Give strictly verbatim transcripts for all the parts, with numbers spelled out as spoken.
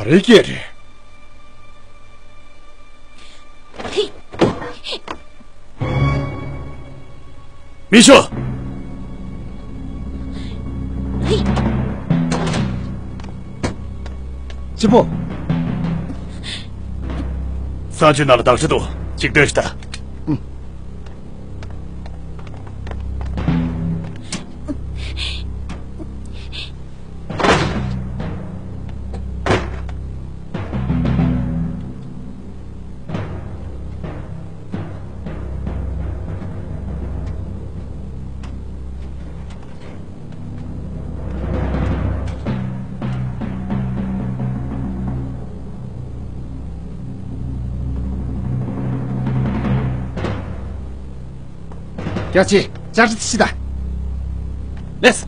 རེ་སྐྱེས་རེད། མི་ཤོག་གཅེན་པོ། གསང་སྤྱོད་ནང་ལ་བདག་ཤ་འདུག་ཅིག་སྡོད་ཤི་ད། ཨུ། རྒྱ་ཆེ། ཅར་ཏི་ཤི་ད། ལེས།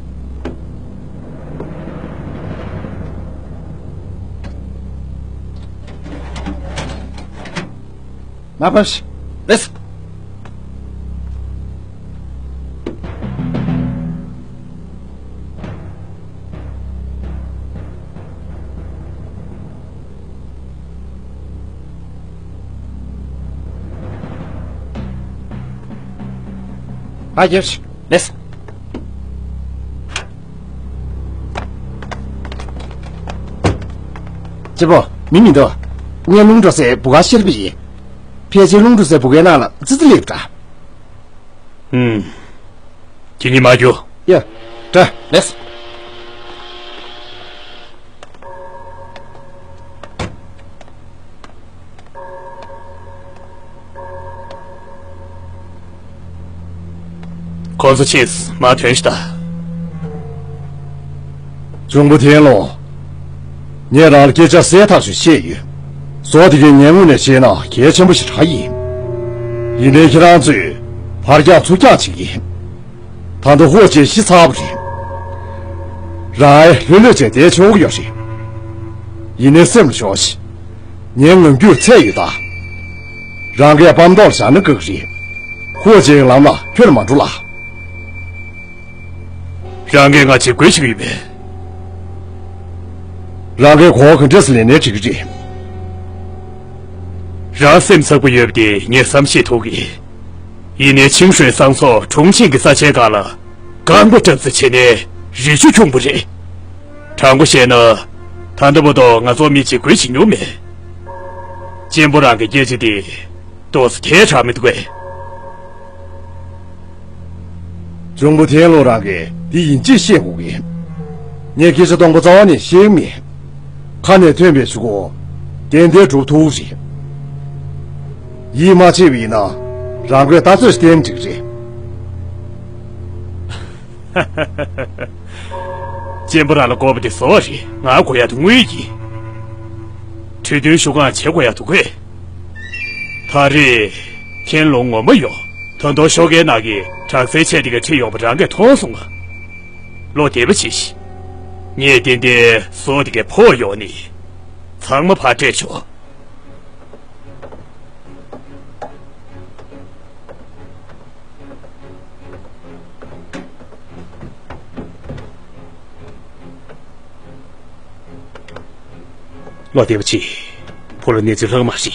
མ་ཕམ་ཤི། ལེས། ཕ་རྒྱབ་ཤིག་ལེས། གཅེན་པོ། མི་མི་འདུག་ངས་རླུང་འགྲོ་སའི་བུ་ག་ཤེར་བ་ཡིན། ཕལ་ཆེར་རླུང་འགྲོ་སའི་བུ་གའི་ནང་ལ་ཙི་ཙི་སླེབས་འདྲ། ཧུམ། ཁྱེད་གཉིས་མ་རྒྱུགས། ཡ། འདྲ། ལེས། ཁོང་ཚོ་ཕྱིས་མ་ཐོན་ཤི་ད། འབྱུང་པོ་ཐེན་ལོ། ངས་རང་ལ་སྐད་ཆ་གསལ་ཐག་ཆོད་བཤད་ཡོད། བཟོ་དེ་གའི་ངའི་ངོས་ནས་བཤད་ན་གལ་ཆེན་པོ་ཞིག་རང་ཡིན། ཡིན་ནའི་ཁྱེད་རང་ཚོས་ཕར་རྒྱག་ཚུར་རྒྱག་བྱེད་ཀྱིན། ད་དུང་ཧོ་ཅེ་ཤི་ཚར་བ་རེད། རང་ཨེ་ལྷོད་ལྷོད་བྱས་བསྡད་ཆོག་གི་ཡོད་རེད། ཡིན་ནའི་སེམས་ལ་ཞོག་ཤིག་ངའི་ངང་རྒྱུད་ཚད་ཡོད་ད། རང་གིས་པམ་ཏོག་ལ་བཞག་ན་དགའ་གི་རེད། ཧོ་ཅེ་ཡང་ལམ་ལ་ཁྱོད་ལ་མ་འགྲོ་ལ། རང་གིས་ང་ཅིག་དགོས་ཤིག་ཡོད་པས། རང་གིས་གོ་བ་ག་འདྲས་སེ་ལེན་ནའི་འགྲིག་གི་རེད། རང་སེམས་ཚགས་པོ་ཡོད་པ་དེ་ངས་བསམ་ཤེས་ཐུབ་གི། ཡིན་ནའི་ཆིང་ཧྲུའེ་སང་སོགས་གྲོང་ཆེན་གྱི་ས་ཆའི་སྒང་ལ་རྐང་པ་བཀྲབ་ཙམ་བྱས་ནས་རི་ཆུ་ཁྱུང་པོ་རེད། དྲང་པོ་བཤད་ན། ད་ལྟ་བར་དུ་ང་ཚོ་མི་གཅིག་དགོས་བྱེད་མྱོང་མེད། གཅེན་པོ་རང་གི་སྐད་ཆ་དེ་ཏོག་ཙམ་ཐལ་དྲགས་མི་འདུག་གས། འབྱུང་པོ་ཐེན་ལོ་རང་གིས་འདི་ཡིན་གཅིག་བཤད་དགོས་ཀྱི། ངས་སྐད་ཆ་སྟོང་པ་རྩ་བ་ནས་བཤད་ཀྱི་མེད། ཁ་ནས་ཐོན་པའི་ཆུ་ཁོ་ཏན་ཏན་སྒྲུབ་ཐུབ་རེད། ཡིད་མ་ཆེས་པ་ཡིན་ན་རང་གིས་ལྟ་ཚོད་བསྟན་འགྲིག་རེད། གཅེན་པོ་རང་ལ་དགོས་པ་དེ་བཟོ་བ་རེད། ང་དགོས་ཡག་དེ་དངུལ་ཡིན། གྲོས་མཐུན་ཞུ་གང་བྱེད་དགོས་ཡག་འདུག་གས། ད་རེས་ཁྱེད་ལོ་ངོ་མ་ཡོད། ད་དུང་ཤོག་ཁའི་ནང་གི་དྲག་རྩལ་ཆས་དེ་ག་ཁྲིད་ཡོང་པ་རང་གིས་མཐོང་སོང་ང་། ལོ་བདེ་པོ་བྱེད་ཤིག་ངས་ཏན་ཏན་བཟོ་དེ་གའི་ཕོགས་ཡོང་ནི། ཚང་མ་ཕར་སྤྲད་ཆོག་ལོ་བདེ་པོ་བྱེད། ཕོ་ལོ་གནས་ཚུལ་ལྷག་མ་རེད།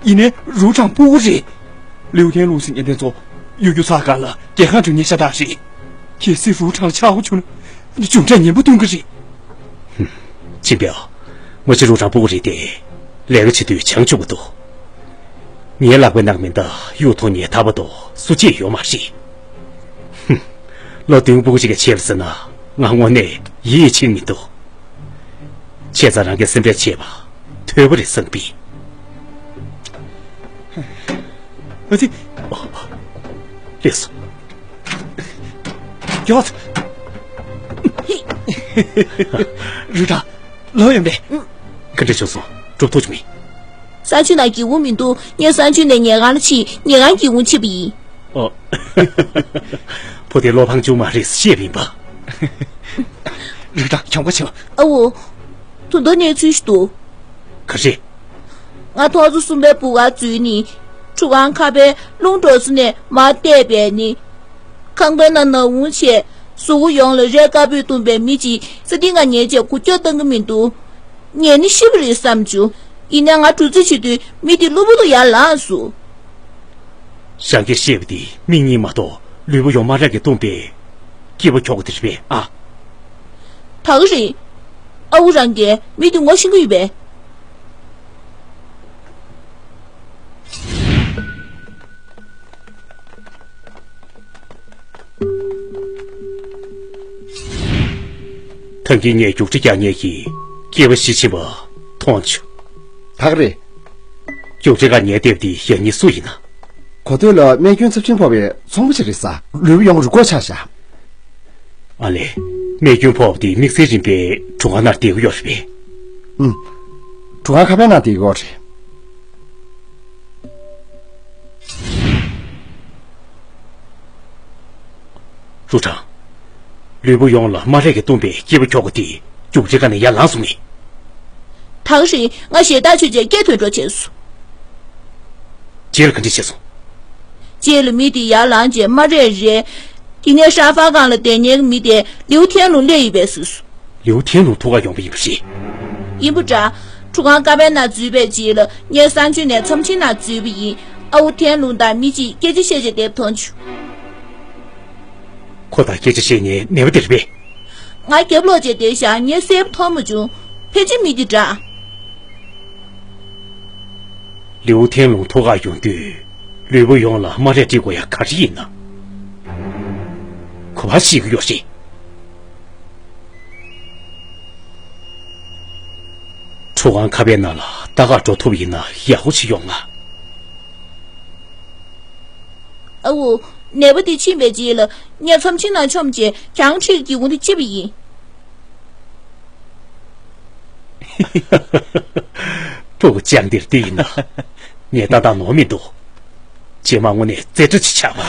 ཡིན་ནའི་རུ་ཁྲང་སྤུ་གུ་རེད། ལིའུ་ཐན་ལུང་སི་ཉེན་བརྡན་ཚོ་གཡོ་སྒྱུ་ཚགས་ཁང་ལ་རྒྱལ་ཁང་འགྲོ་ཉེན་ཤ་སྟག་རེད། གལ་སྲིད་རུ་ཁྲང་ལ་ཆག་སྒོ་བྱུང་ན་རྒྱུ་འབྲས་ངན་པ་འཐོན་གི་རེད། ཧུམ། ཅིན་པེའོ། མ་གཞི་རུ་ཁྲང་སྤུ་གུ་རེད་དེ། ལས་ཀ་བྱེད་དུས་བྱང་ཆུབ་པ་འདུག་ངའི་ལག་པའི་ནང་མི་འདའ་གཡུག་ཐོག་ཉལ་ཐར་པ་དོ་སུ་གཅིག་ཡོད་མ་རེད། ཧུམ། ལོ་བདུན་སྤུ་གུ་གཅིག་ག་ཆད་པ་ཟེར་ན་ང་དངོས་གནས་ཡིད་ཆེས་མི་འདུག་བྱས་ཙང་རང་གིས་སེམས་ཁྲལ་བྱེད་པ་ཐོས་པ་རེད་བསམ་པས། ཨ་ཙི། ལེགས་སོ། ཡོད། རུ་ཁྲང་། ལོ་ཡོད་པས། ག་འདྲ་བྱུང་སོང་། གྲུབ་ཐོབ་བྱུང་མིན། གསང་སྤྱོད་ནང་སྒེའུ་ཁུང་མི་འདུག་ངས་གསང་སྤྱོད་ནས་ཉལ་ཁང་ལ་ཕྱིན། ཉལ་ཁང་སྒེའུ་ཁུང་ཕྱེས་པ་ཡིན། ཨོ། བུ་དེ་བློ་ཕམ་བྱུང་མ་རེད་ཤེས་པ་ཡིན་པ། རུ་ཁྲང་གྱོང་པོ་ཆེ་བ། ཨ་འོ། ད་དུང་གནས་ཚུལ་ཞིག་འདུག་ག་རེ། ང་ཐོག་བརྩེགས་གསུམ་པའི་བུ་གར་འཛུལ་ནས། ཁྲུ་ཁང་ཁ་པའི་རླུང་འགྲོ་ས་ནས་མར་བལྟས་པས་ནི། ཁང་པའི་ནང་ན་འོང་བྱས། གཟུགས་པོ་ཡོངས་ལ་རས་དཀར་པོས་བཏུམས་པའི་མི་གཅིག་ས་སྟེང་ང་ཉལ་བྱས་འགུལ་སྐྱོད་གཏང་གི་མི་འདུག་ངས་ནི་ཤི་བ་རེད་བསམ་བྱུང་། ཡིན་ནའི་ང་འདུག་རྩིས་བྱེད་དུས་མི་དེ་གློ་བུར་དུ་ཡར་ལངས་སོང་། རང་གིས་བཤད་པ་དེ་མིག་གཉིས་མ་གཏོགས་ལུས་པོ་ཡོངས་དམར་རས་ཀྱིས་བཏུམས་པས། སྐྱིད་པོ་ཁྱོག་གི་དེ་རེད་པས་ཨ། ད་ག་རེད། ཨ་ཁུ་རང་གིས་མི་དེ་ངོ་ཤེས་ཀྱི་ཡོད་པས། ཐང་གིས་ངས་རྒྱུགས་ཁྲི་རྒྱག་མཁན་གྱི་སྐྱེས་པ་ཞིག་ཕྱིན་པ་མཐོང་བྱུང་། ད་ག་རེད། རྒྱུགས་ཁྲི་ཁར་ཉལ་བསྡད་པ་དེ་ཡང་སྙིང་སུ་ཡིན་ན། གོ་ཐོས་ལ་རྨས་སྐྱོན་ཚབས་ཆེན་ཕོག་པའི་ཚོང་པ་ཞིག་རེད་ས། ལུས་པོ་ཡོངས་རུས་ཁོག་ཆག་ཤག་ཨ་ལས། རྨས་སྐྱོན་ཕོག་པ་དེ་དམིགས་བསལ་རིམ་པས་གྲུ་ཁང་ནང་བསྡད་ཀྱི་ཡོད་རེད་པས། ཨུམ། གྲུ་ཁང་ཁ་པའི་ནང་བསྡད་ཀྱི་ཡོད་རེད། ཧྲུའུ་ཁྲང་། ལུས་པོ་ཡོངས་ལ་དམར་རས་ཀྱིས་བཏུམས་པའི་སྐྱེས་པ་ཁྱོ་ག་དེ་རྒྱུགས་ཁྲིའི་ཁ་ནས་ཡར་ལངས་སོང་ངས། ད་ག་རེད། ང་ཞེ་ཐག་ཆོད་བྱས་སྐད་ཐོན་འགྲོ་བྱས་སོང་། རྗེས་ལ་ག་འདྲ་བྱས་སོང་། རྗེས་ལ་མི་དེ་ཡར་ལངས་རྗེས་དམར་རས་རེད། དེ་ནས་ཧྲ་ཧྥ་ཁང་ལ་བསྡད་མཁན་གྱི་མི་དེ་ལིའུ་ཐན་ལུང་སླེབས་ཡོད་པའི་སུ། ལིའུ་ཐན་ལུང་ཐུག་ག་ཡོང་པ་ཡིན་པ་རེད། ཡིན་པ་འདྲ། གྲུ་ཁང་ཀ་པའི་ནང་འཛུལ་བའི་རྗེས་ལ་ངས་གསང་སྤྱོད་ནས་ཚོམས་ཆེན་ནང་འཛུལ་བ་ཡིན། ཨ་ཁུ་ཐན་ལུང་དང་མི་གཅིག་སྐད་ཆ་བཤད་བྱས་བསྡད་པ་མཐོང་བྱུང་། ཁོ་དང་སྐད་ཆ་བཤད་མཁན་ནད་པ་དེ་རེད་པས། ང་རྒྱབ་ལོག་བྱས་བསྡད་ཤག་ངས་གསལ་པོ་མཐོང་མ་བྱུང་། ཕལ་ཆེར་མི་དེ་འདྲ། ལིའུ་ཐན་ལུང་ཐུག་ག་ཡོང་དུས་ལུས་པོ་ཡོངས་ལ་དམར་རས་སྤྲས་དགོས་ཡ་ག་རེ་ཡིན་ན། ག་པར་ཤེས་ཀྱི་ཡོད་རེད། གྲུ་ཁང་ཁ་པའི་ནང་ལ་ལྟ་ག་འགྲོ་ཐུབ་ཡིན་ན་ཡག་པོ་ཞིག་ཡོང་ང་། ཨ་འུ། ནད་པ་དེ་ཕྱིན་པའི་རྗེས་ལ་ངས་ཚོམས་ཆེན་ནང་མཆོངས་བྱས་གྱང་ཁྲིད་ཀྱི་འོང་དུ་ཅི་བ་ཡིན། ཕྲུ་གུ་ཅང་འདིར་འདི་ཡིན་ན། ངས་ཏག་ཏག་ནོར་མི་འདུག་རྗེས་མ་དངོས་གནས་རྩེ་གྲ་ཅིག་ཆགས་པ།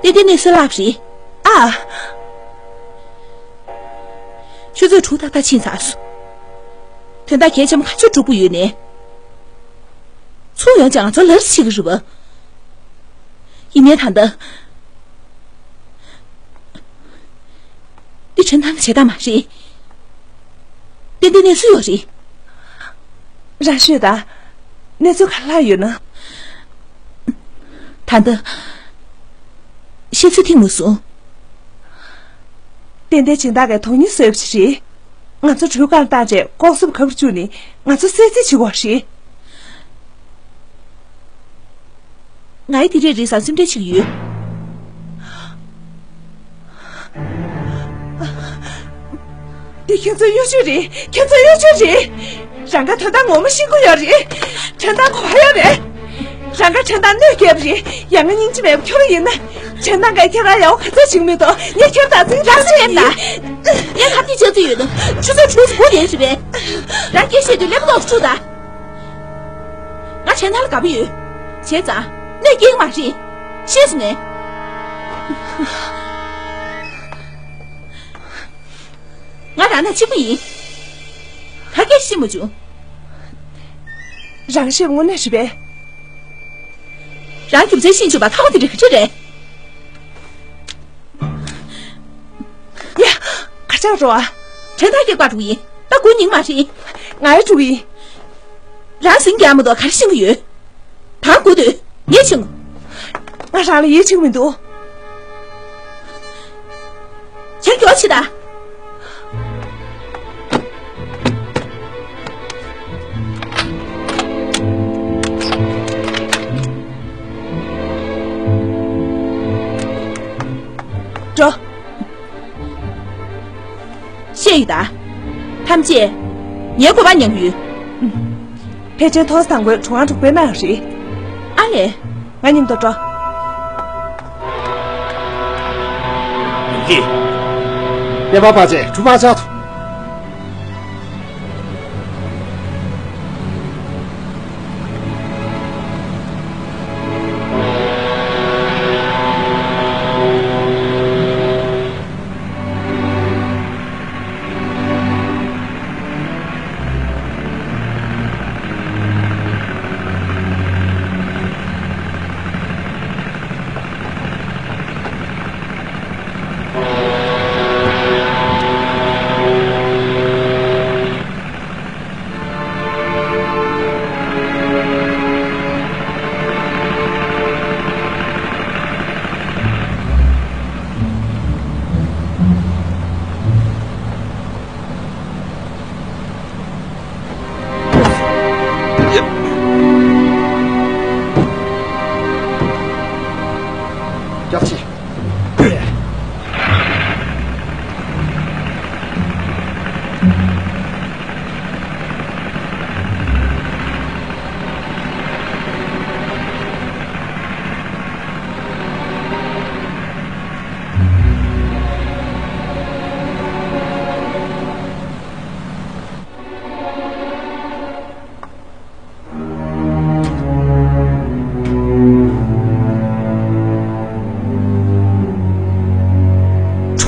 ཏན་ཏན་གནས་ཚུལ་ལབ་རེད་ཨ། ཆུ་ཚོད་དྲུག་ཏག་ཏག་ཕྱིན་ཚར་སོང་། དོན་དག་གལ་ཆེན་པོ་ག་ཚོད་སྒྲུབ་དགོས་ཡོད་ནས། ཚུར་ཡོང་ཅང་ང་ཚོ་ལར་ཕྱི་གི་རུ་བ། ཡིན་ནའི་ད་ལྟ། འདི་ཁྲིན་ཐང་གི་བྱེད་སྟངས་མ་རེད། ཏན་ཏན་གནས་ཚུལ་ཡོད་རེད། རང་ཤོད་ད། གནས་ཚུལ་ག་ལ་ཡོད་ན། ད་ལྟ། ཤེས་ཚོད་ཐིག་མ་སོང་། ཏན་ཏན་སྦྱིན་བདག་གིས་དོན་སྙིང་གསོས་པ་ཞིག་རེད། ང་ཚོ་གྲུ་ཁང་བཏང་རྗེས་ལྐོག་གསོད་ཁ་པར་བཅུག་ནས་ང་ཚོ་གསོད་རྩིས་བྱེད་དགོས་རེད། ང་ཡི་དེ་རེད་རེད་བསམ་སེམས་ཁྲལ་བྱེད་ཀྱི་ཡོད། འདི་ཁྱོད་ཚོའི་གཡོ་ཇུས་རེད། ཁྱོད་ཚོའི་གཡོ་ཇུས་རེད། རང་ག་དོན་དག་ངོ་མ་ཤེས་ཀྱི་ཡོད་རེད། ཁྲིན་ཐང་གོ་བ་ཡོད་རེད། རང་ག་ཁྲིན་ཐང་གནོད་སྐྱེལ་བ་རེད། ཡང་ང་སྙིང་རྗེ་མེད་པ་ཁྱོད་ཡིན་ན། ཁྲིན་ཐང་གིས་ཁྱེད་རང་ཡག་པོ་ག་ཚོད་བྱེད་ཀྱི་མི་འདུག་ངས་ཁྱེད་རང་བརྩི་འཇོག་བྱེད་ཀྱི་ཡིན། ངས་ག་དུས་ཅག་ཚོད་ཡོད་དམ། ཆུ་ཚོད་དྲུག་ཙམ་སྒུག་བསྡད་ཤིག་རེད། རང་སྐད་བཤད་དུས་ཀླད་པ་ཏོག་ཙམ་འཁྲུག་ད། ང་ཁྲིན་ཐང་ལ་དགའ་པོ་ཡོད། བྱས་ཙང་གནོད་སྐྱེལ་གྱི་མ་རེད། ཤེས་སོང་ངས། ང་རང་དང་གཅིག་པ་ཡིན། ད་སྐད་ཤེས་མ་བྱུང་། རང་ཤེས་དངོས་གནས་རེད་པས། རང་རྒྱུ་མཚན་ཤེས་བྱུང་བ་ཁག་པོ་དེ་འདྲ་ག་འདྲ་རེད། ཡ། ག་ཅག་རོ་ཨ། ཁྲིན་ཐང་སྐྱེལ་པར་འགྲོ་གི་ཡིན། ད་སྒུག་ཉན་གྱི་མ་རེད། ང་ཡང་འགྲོ་གི་ཡིན། རང་ཟིང་རྒྱག་མ་གཏོགས་ག་རེ་ཤེས་ཀྱི་ཡོད། ད་སྒུག་སྡོད། ངས་ཕྱིན། ང་རང་ལ་ཡིད་ཆེས་མི་འདུག་ཁྱེད་མགྱོགས་བྱེད་དང་། འགྲོ། བཤད་ཡོད་ད། ཐམས་ཅད་ངའི་གོ་བ་ཉན་གྱི་ཡོད། ཕལ་ཆེར་ཐོག་དང་པོའི་གྲུ་ཁང་དྲུག་པའི་ནང་རེད། ཨ་ལས། ང་མཉམ་དུ་འགྲོ། ཡིན་གྱི། སྨན་པ་པ་ཅེ་གྲུ་མ་ཆག་ཐུ།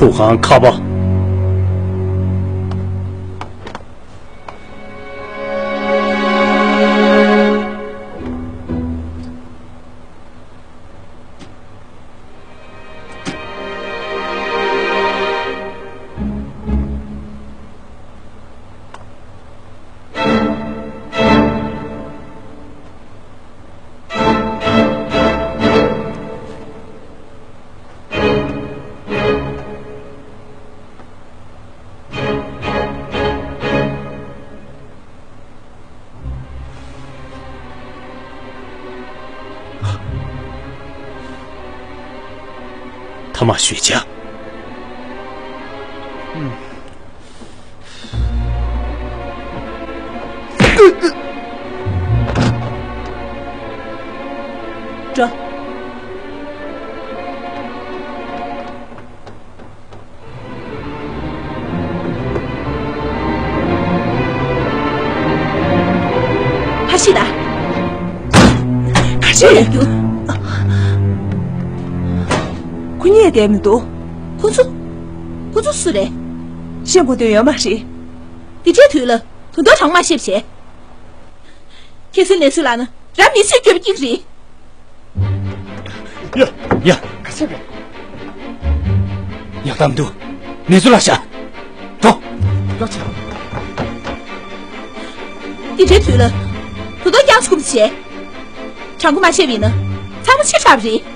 ཐུགས་ཁང་ཁ་པ། ཐ་མ་ཞུས་བྱ། འགྲོ། ཁ་ཤི་ད། ཁ་ཤི་ཡོད་རྒྱུ། ཁོ་རྙེད་བསྡད་མི་འདུག་ཁོ་ཚོ། ཁོ་ཚོ་སུ་རེད། ཤེས་དགོས་དོན་ཡོད་མ་རེད། འདི་འདྲའི་དུས་ལ་དོན་དག་དྲང་མ་བཤད་བྱས། ཁྱེད་ཚོའི་ནེ་སུ་ལགས་ན་རང་མི་ཚོས་བསྐྱོད་པ་གཅིག་རེད། ཡ། ཡ། ག་ཚོད་རེད། ཡག་དམ་དུ། ནེ་སུ་ལགས་ཤ། འགྲོ། འགྲོ་ཆ། འདི་འདྲའི་དུས་ལ་དོན་དག་རྐྱང་ཚུགས་པ་བྱས། དྲང་པོ་མ་བཤད་པ་ཡིན་ན་ཚང་མ་ཕྱིར་ཆགས་པ་རེད།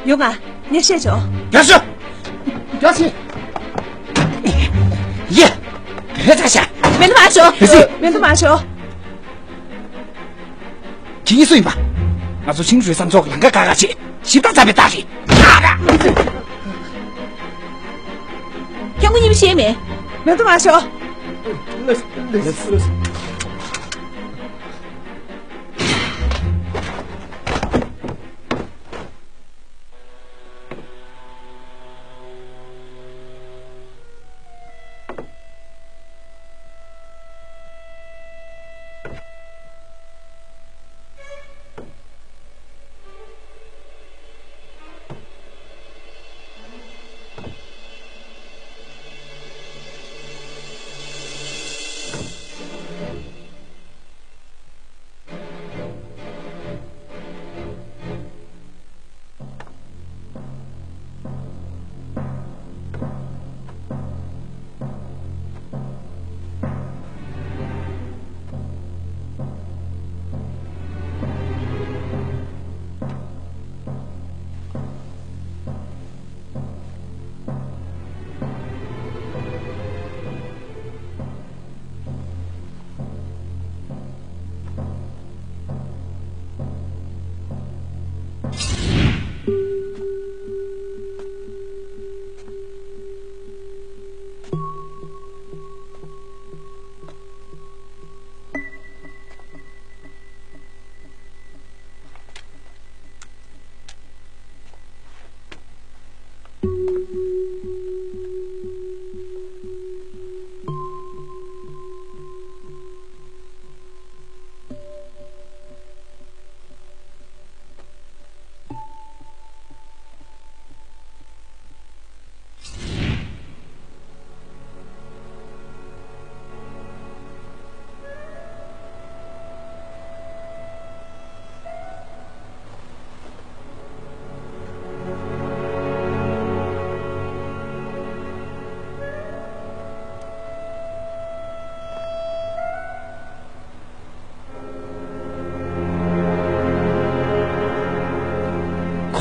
ཡོང་ང་། ངས་བཤད་ཆོག་རྒྱ་ཤོག་རྒྱ་ཆེ། ཡེ། བེ་ད་ཤ། མེད་དུ་མ་ཤོག་རེ་ཅི། མེད་དུ་མ་ཤོག་ཁྱེད་གཉིས་སུ་ཡིན་པ། ང་ཚོ་ཤིང་རུས་ས་མཚོ་ལམ་ཁ་ཁ་ཁ་བྱེད། ཞིབ་ལྟ་ཙམ་པའི་རྟགས་རེད། ཁྱེད་ངོ་གཉིས་པ་ཤེས་མེད། མེད་དུ་མ་ཤོག་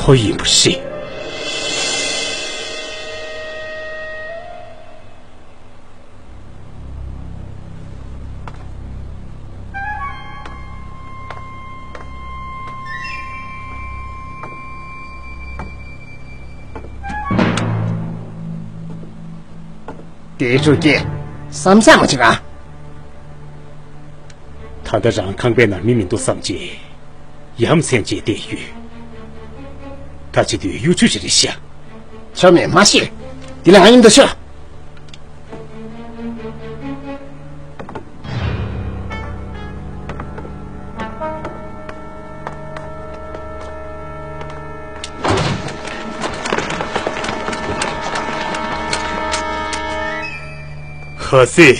ཁོ་ཡིན་པ་རེད། དེའི་ཕྲུ་གུ་བསམ་བཞག་མ་བྱེད་ག་ད་ལྟ་རང་ཁང་པའི་ནང་མི་མི་འདུག་བསམ་རྗེས། ཡ་མཚན་བྱས་བསྡད་ཡོད། ད་བྱེད་དུས་གཡོ་ཇུས་ཞིག་རེད་ཤག་ཆོ་མེད་མ་ཤེས། འདི་ལ་ང་མཉམ་དུ་ཤོག་ཨ་ཙི།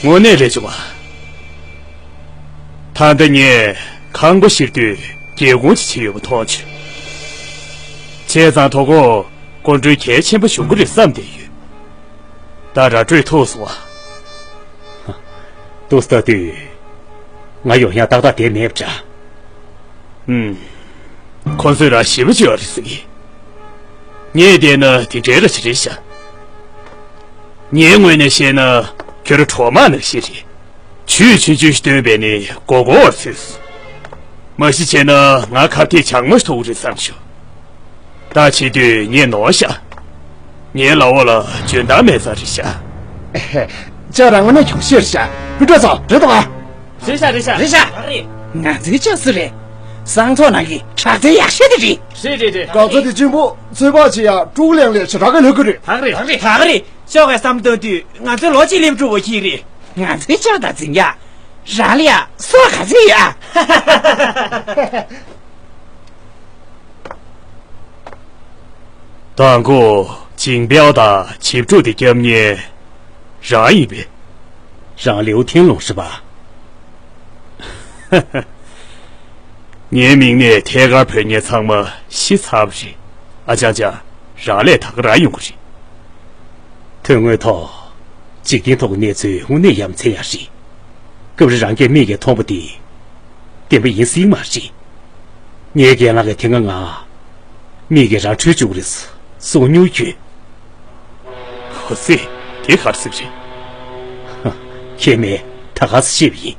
དངོས་གནས་རེད་བྱུང་བ། ད་ལྟ་ངས་ཁང་པ་བཤིག་དུས་སྒེའུ་ཁུང་ཅིག་ཕྱེ་ཡོད་པ་མཐོང་བྱུང་། བྱས་ཙང་དོ་དགོང་སྐུ་མགྲོན་གལ་ཆེན་པོ་ཞུ་གི་རེད་བསམ་བསྡད་ཡོད། ད་ར་སྤྲོད་ཐུབ་སོང་བ། ཏོག་ཙམ་ལྟ་དུས། ང་ཡོང་ཡག་ཏག་ཏག་བསྡད་མེད་པ་འདྲ། ཨུམ། ཁོ་ཚོས་ར་ཞེ་པོ་ཅིག་ཡོད་རེད་ཟེར་གི། ངས་བལྟས་ན་དེ་འདྲའི་ར་ཅིག་རེད་ཤག། ངའི་ངོས་ནས་བཤད་ན་ཁྱོད་ར་གྲོག་མ་ནང་བཞིན་རེད། ཇུས་ཆུང་ཆུང་ཞིག་བཏོན་པས་ནི་མགོ་སྐོར་བར་ཚུད་སོང་། མ་གཞི་བྱས་ན་ང་ཁ་གཏད་བྱང་མ་ཞིག་ཐོབ་ཀྱི་རེད་བསམ་བྱུང་། ད་བྱེད་དུས་ངས་ནོར་ཤག། ངའི་ལག་འོག་ལ་འཇོན་ཐང་མེད་ཙང་རེད་ཤག། ཅག་རང་ངོས་ནས་གྱོང་ཤེར་ཤག། སྤུན་གྲོགས་ཚོ་རེད་དོ། རེད་ཤག། རེད་ཤག། རེད་ཤག། རེད། ང་ཚོའི་ཅག་སུ་རེད། སང་ཐོག་ནང་གི་དྲག་རྩལ་ཡག་ཤོས་དེ་རེད། རེད་རེད་རེད། དགའ་ཚོར་དེ་ཆེན་པོ་ཚོད་དཔག་བྱེད་ཡག་ཀྲུའུ་ལེང་ལས་ཞེ་དྲག་གི་ལྷོད་གི་རེད། ད་ག་རེད། ད་ག་རེད། ད་ག་རེད། ཤོག་ག་བསམ་དོན་དུས་ང་ཚོའི་ལོ་གཅིག་སླེབས་འགྲོ་བ་ཞིག་རེད། ང་ཚོའི་ཅག་དང་འཛིང་ཡག་རང་ལ་ཡག་སོ་ག་ཚོད་ཡོད་ཨ། དང་པོ་ཇིང་པའོ་དང་ཆིབས་འགྲོ་དེ་སྐྱབས་གཉེར་རང་ཡིན་པས། རང་ལེའུ་ཐེན་ལུང་ཧྲི་པ། ངའི་མིང་ནས་ཐད་ཀར་བོད་ཉིད་ཚང་མ་ཤི་ཚར་བ་རེད། ཨ་ཅང་ཅང་། རང་ལས་ད་ག་རང་ཡོང་གི་རེད། དོན་དངོས་ཐོག་འཇིག་རྟེན་ཐོག་གི་གནས་ཚུལ་དངོས་གནས་ཡ་མཚན་ཡ་རེད། སྐབས་རེ་རང་སྐད་མིག་གིས་མཐོང་པ་དེ་བདེན་པ་ཡིན་སྲིད་མ་རེད། ངའི་རྒན་ལགས་ཀྱིས་དེ་སྔ་ང་མིག་གིས་རང་འཁྲུལ་བཅུག་རེད་གསུངས་མྱོང་ཡོད། ཧོ་སི། དེ་ག་རེ་ཟེར་བ་རེད། ཧ། ཁྱེད་མས་ད་ག་སེ་ཤེས་པ་ཡིན།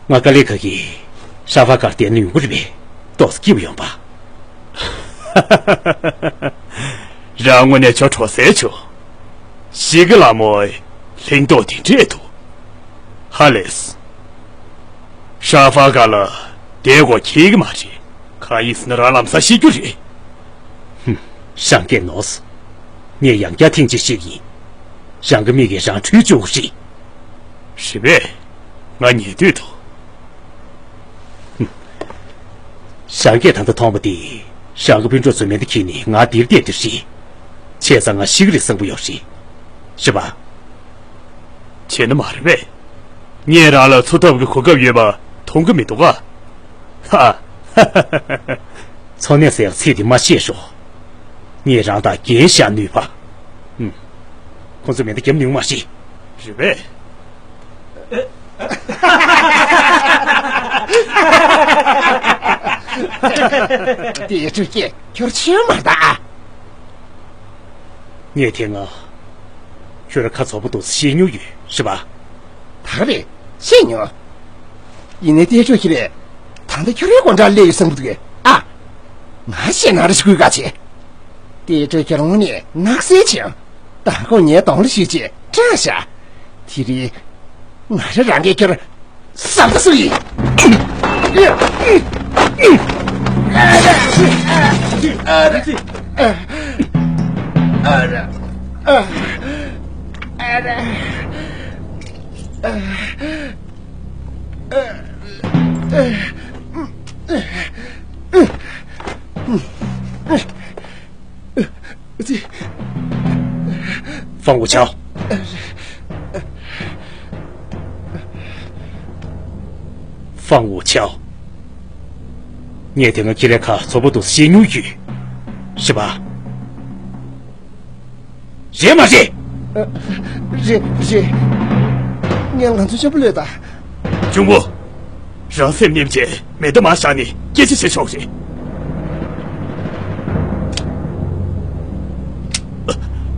ང་དཀའ་ལས་ཁག་གིས་ཧྲ་ཧྥ་གར་བསྡད་ན་ཡོང་གི་རེད་པས། ཏོག་ཙམ་སྐྱིད་པོ་ཡོང་པ། རང་དངོས་གནས་ཅོ་འདྲ་ཟེར་བྱུང་། ཞིག་གི་ལ་མོ། ལྷིང་ཏོག་དེ་འདྲས་འདུག། ཧ་ལས། ཧྲ་ཧྥ་གར་ལ་བསྡད་དགོས་ཁེལ་གི་མ་རེད། གང་ཡིན་ཟེར་ན་རང་ལམ་སང་ཤེས་རྒྱུ་རེད། ཧུམ། རང་སྐད་ནོར་སོང་། ངས་ཡང་བསྐྱར་ཐེངས་གཅིག་བཤད་ཀྱི་ཡིན། རང་གི་མིག་གིས་རང་འཁྲུལ་བཅུག་རེད། རེད་པས། ང་ཉལ་འདོད་འདུག། ཧུམ། རང་སྐད་ད་ལྟ་མཐོང་པ་དེ་རང་གི་སྤུན་གྲོགས་ཚོས་མེ་མདའ་འཁྱེར་ནས་ང་འདིར་བསྡད་དེ་རེད། བྱས་ཙང་ང་ཤི་གི་རེད་བསམ་གི་ཡོད་རེད། རེད་པ། བྱས་ན་མ་རེད་པས། ངས་རང་ལ་འཚོ་ཐབས་ཀྱི་གོ་སྐབས་ཡོད་པ་མཐོང་གི་མི་འདུག་ག། ཧ། འཚོ་གནས་ཟེར་ཡག་ཚིག་དེ་མ་བཤད་ཤོག། ངས་རང་དང་རྒྱན་བཞག་ནུས་པ། ཧུམ། ཁོ་ཚོ་མེ་མདའ་བརྒྱབ་མྱོང་མ་རེད། རེད་པས། དེའི་ཕྲུ་གུ་ཁྱོད་ཆེན་མ་ད་ཨ། ངས་དེ་སྔ་ཁྱོད་རང་ཁ་ཚ་པོ་འདུག་ཟེར་བཤད་མྱོང་ཡོད་རེད་པ། ད་ག་རེད། བཤད་མྱོང་། ཡིན་ནའི་ཏེ་ཅོ་ཁྱེད་རེད། ད་ལྟ་ཁྱོད་རའི་སྒོ་འགྲམ་སླེབས་ཡོད་བསམ་གི་འདུག་ཨ། ང་ཞེད་སྣང་རེ་ཞིག་དགོས་ག་བྱེད། ཏེ་ཅོ་ཁྱེད་རང་ནི་ནགས་གསེབ་ཆེ། མདང་དགོང་ངའི་གདོང་ལ་ཞིག་བྱས་སྐྲག་ཤག། དེ་རིང་། ང་རང་རང་གིས་ཁྱོད་ཟམ་པ་སུ་ཡིན། ཧྥང་ཝུ་ཆའོ། ཧྥང་ཝུ་ཆའོ། ངས་དེ་སྔ་ཁྱེད་རའི་ཁ་ཚ་པོ་འདུག་ཟེར་བཤད་མྱོང་ཡོད། རེད་པ། རེད་མ་རེད། རེད་རེད། ངས་ང་ཚོ་ཆེན་པོ་ལོས་ད། གཅུང་པོ། རང་སེམས་ནེམ་བྱས་མེ་མདའ་མར་བཞག་ནས་སྐད་ཆ་བྱེད་ཆོག་རེད།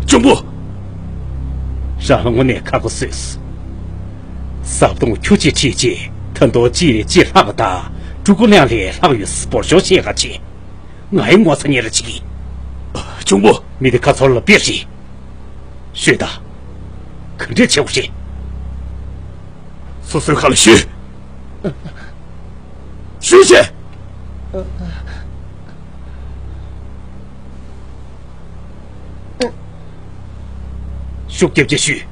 གཅུང་པོ། རང་ལ་དངོས་གནས་ཁག་པོ་བཟོས་སོང་། ཟབ་གདོང་ཁྱུ་གཅིག་ཁྲིད་རྗེས་ད་དུང་གཅིག་ལས་གཅིག་ལྷག་པ་དང་ཀྲུ་གུ་ལེང་ལས་ལྷག་ཡོད་སྤོར་ཤོག་བྱེད་ག་བྱེད། ང་ཡི་ངོ་ཚ་ཉེ་ར་བྱེད་ཀྱི། གཅུང་པོ། མི་དེ་ཁ་ཚོར་ལ་དཔེ་རེད། ཤོད་ད། ག་འདྲས་བྱེད་དགོས་རེད། སོ་སོའི་ཁ་ལ་ཤོད། ཤོད་བྱས། ཤུགས་རྒྱབ་བྱས་ཤོད།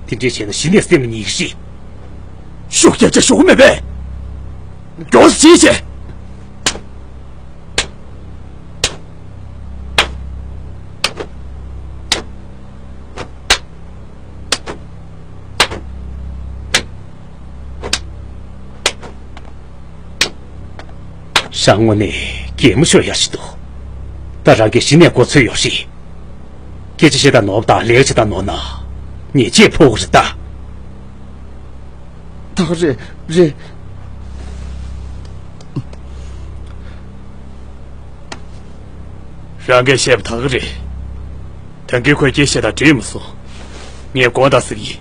དེ་འདྲས་བྱས་ན་གཞི་ནས་སེམས་ལ་ཉེ་གི་རེད། ཤུགས་རྒྱབ་བྱས་ཤོད་གི་མེད་པས། མགྱོགས་སེ་བྱས། རང་དངོས་གནས་གད་མོ་ཤོར་ཡག་ཞིག་འདུག་ད་རང་གིས་གཞི་ནས་མགོ་ཚོས་ཡོད་རེད། སྐད་ཆ་བཤད་དང་ནོར་བ་དང་ལས་ཀ་བྱེད་དང་ནོར་ན་ཉེས་ཆད་ཕོག་གི་རེད་ད། ད་ག་རེད་རེད། རང་གིས་བཤད་པ་ད་ག་རེད། ད་གིན་ཁོས་སྐད་བཤད་དང་འགྲིག་མ་སོང་། ངས་དགོངས་དག་ཟེར་གྱི་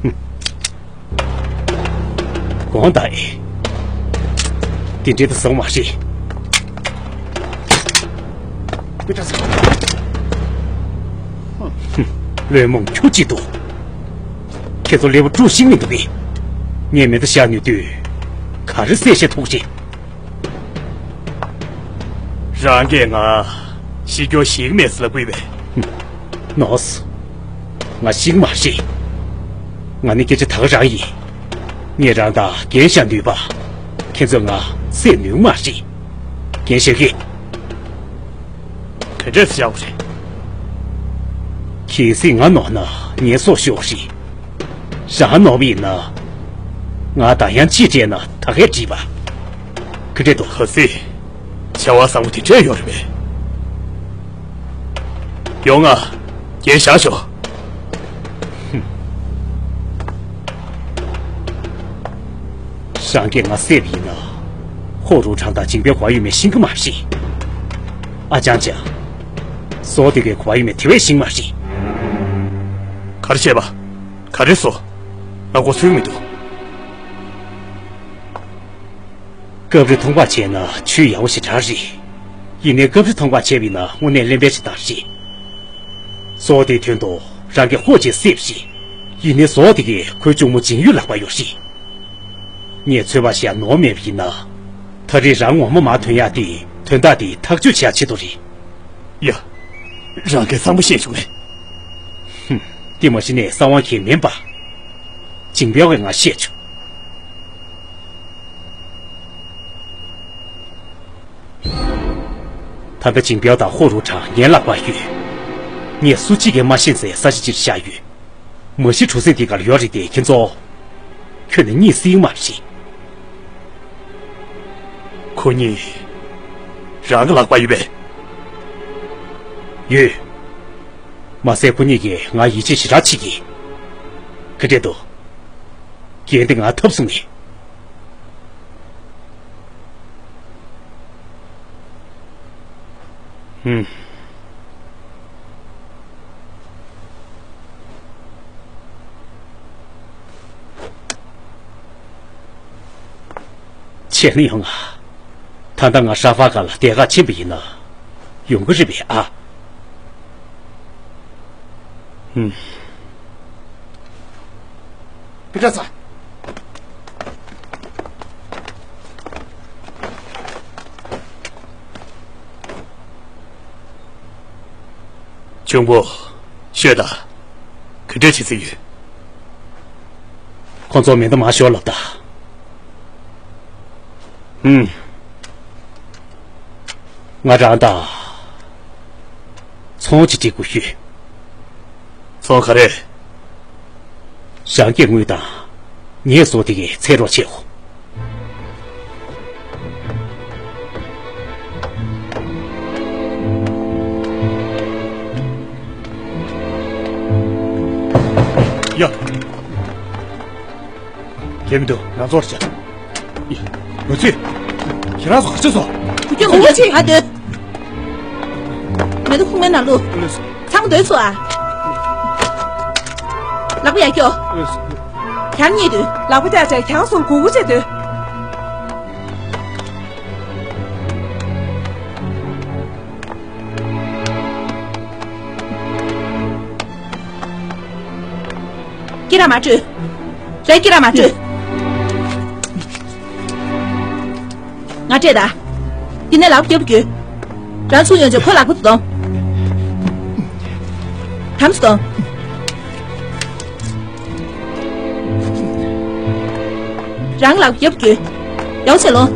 ཡིན། དགོངས་དག་ཨེ། དེ་འདྲའི་ད་བཟང་མ་རེད། བློན་རྨོངས་ཁྱུ་གཅིག་འདུག་ཁྱེད་ཚོ་ཀླད་པ་དཀྲུག་ཤེས་མི་འདུག་གས། ངས་མེ་མདའ་བཞག་ནུས་དུས་ག་རེ་བསད་ཤེས་ཐུབ་རེད། རང་གིས་ང་ཤི་སྐྱོ་ཞིག་མེད་ཟེར་ལབ་དགོས་པས། ནོགས། ང་ཤི་གི་མ་རེད། ང་ནི་སྐད་ཆ་ད་ག་རང་ཡིན། ངས་རང་དང་རྒན་ཤག་འདུས་པ། ཁྱེད་ཚོས་ང་བསད་ནུས་མ་རེད། རྒན་ཤག་གིས། ག་འདྲས་བཞག་པ་རེད། གལ་སྲིད་ང་ནོར་ན་ངའི་སྲོག་ཤོར་རེད། རང་ནོར་བ་ཡིན་ན། ང་ད་ཡང་ཅི་སྤྲད་ན་ད་གས་འགྲིག་པ། ག་འདྲས་འདུག་གལ་སྲིད་བྱ་བ་བཟང་པོ་དེ་འདྲས་ཡོད་རེད་པས། ཡོང་ང་། རྒྱན་བཞག་ཤོག་རང་གིས་ང་བསད་པ་ཡིན་ན། ཧོ་རུ་ཁྲང་དང་ཇིང་པའི་གོ་བ་ཡོད་མེད་ཤེས་ཀྱི་མ་རེད། ཨ་ཅང་ཅང་། ཟོག་དེ་གའི་གོ་བ་ཡོད་མེད་དེ་བས་ཤེས་ཀྱི་མ་རེད། ག་རེ་བྱས་པ། ག་རེ་སོ། ང་མགོ་ཚོས་མི་འདུག་སྐབས་རེ་མཐོང་པ་བྱས་ན་ཆོས་ཡག་པོ་ཞེ་དྲག་རེད། ཡིན་ནའི་སྐབས་རེ་མཐོང་པ་བྱས་པ་ཡིན་ན་དངོས་གནས་གླེན་པ་ཞིག་ད་རེད། ཟོག་དེའི་དོན་དུ་རང་གིས་ཧོ་ཅེས་བསད་པ་རེད། ཡིན་ནའི་ཟོག་དེ་གས་ཁོའི་གཅུང་མོ་ཇིང་ཡུའི་ལག་པར་ཡོད་རེད། ངས་ཚོད་དཔག་བྱས་ཡ་ནོར་མེད་པ་ཡིན་ན། ད་རེས་རང་ངོ་མ་མར་ཐོན་ཡག་དེ་དོན་དག་དེ་ཐག་གཅོད་བྱེད་ཡག་ཆེད་དུ་རེད། ཡ། རང་གིས་གཙང་པོ་བཤད་བྱུང་ངས། ཧུམ། དེ་མ་གཞི་ནས་གསང་བ་གང་ཡང་མིན་པ། ཇིང་པའོ་གིས་ང་བཤད་བྱུང་། ད་ལྟ་ཇིང་པའོ་དང་ཧོ་རུ་ཁྲང་ངའི་ལག་པར་ཡོད། ངས་སུ་གཅིག་གིས་མ་ཤེས་ཚེ་ས་ཆ་གཅིག་བཞག་ཡོད། མ་གཞི་གྲུ་གཟིངས་འདི་གར་ཡོད་རེད་དེ་ཁྱེད་ཚོ། ཁྱོན་ནས་གཉིད་སད་མ་རེད། ཁོ་གཉིས། རང་གི་ལག་པར་ཡོད་པས། ཡོད། མ་ཟད་ཁོ་གཉིས་ཀྱིས་ང་ཡིད་ཆེས་ཞེ་དྲག་བྱེད་ཀྱི། ག་འདྲས་འདུག་རྒན་དེ་ང་ཐབས་སུ་མེད། ཧུམ། བྱས་ན་ཡོང་ང་། ད་ལྟ་ང་ཧྲ་ཧྥ་ག་ལ་དེ་ག་ཕྱིན་པ་ཡིན་ན། ཡོང་གི་རེད་པས་ཨ། ཧུམ། པི་ཏྲ་ཚ། གཅུང་པོ། ཤོད་དང་། ག་འདྲས་བྱེད་རྩིས་ཡོད། ཁོང་ཚོ་མེ་མདའ་མར་ཤོར་ལབ་ད། ཧུམ། ང་རང་དང་། ཚོང་ཅིག་སྒྲིག་དགོས་ཤོད། ཚོང་ག་རེ། རང་གིས་དངུལ་དང་། ངས་ཟོག་དེ་གའི་ཚད་རོགས་བྱེད་གོ། ཡ། ཁྱེད་མི་འདུག་ང་ཚོར་བྱ། ཡ། ལོ་ཚོད། ཁྱེད་རང་ཚོ་ག་ཚོད་སོང་། ཁྱོད་ཁོང་ཁྱོད་ང་སྡོད། མེ་ཏོག་ཁུག་མའི་ནང་བླུགས། ཚང་མ་སྡོད་ཚུགས་ཨ། ལག་པ་ཡར་ཁྱོ། གྱང་རྙེད་དུས། ལག་པ་བརྐྱངས་བྱས་གྱང་སོར་གུག་གུག་བྱས་སྡོད། སྐེ་རགས་མར་བཀྲུས། རའི་སྐེ་རགས་མར་བཀྲུས། ང་སྤྲད་ད། འདི་ནས་ལག་པ་རྒྱབ་བརྒྱུད། རང་ཚུར་ཡོང་རྗེས་ཁོའི་ལག་པ་དུ་གཏོང་། དམ་སུ་གཏོང་། རང་ལག་པ་རྒྱབ་བརྒྱུད། ཡག་བྱས་ལོངས།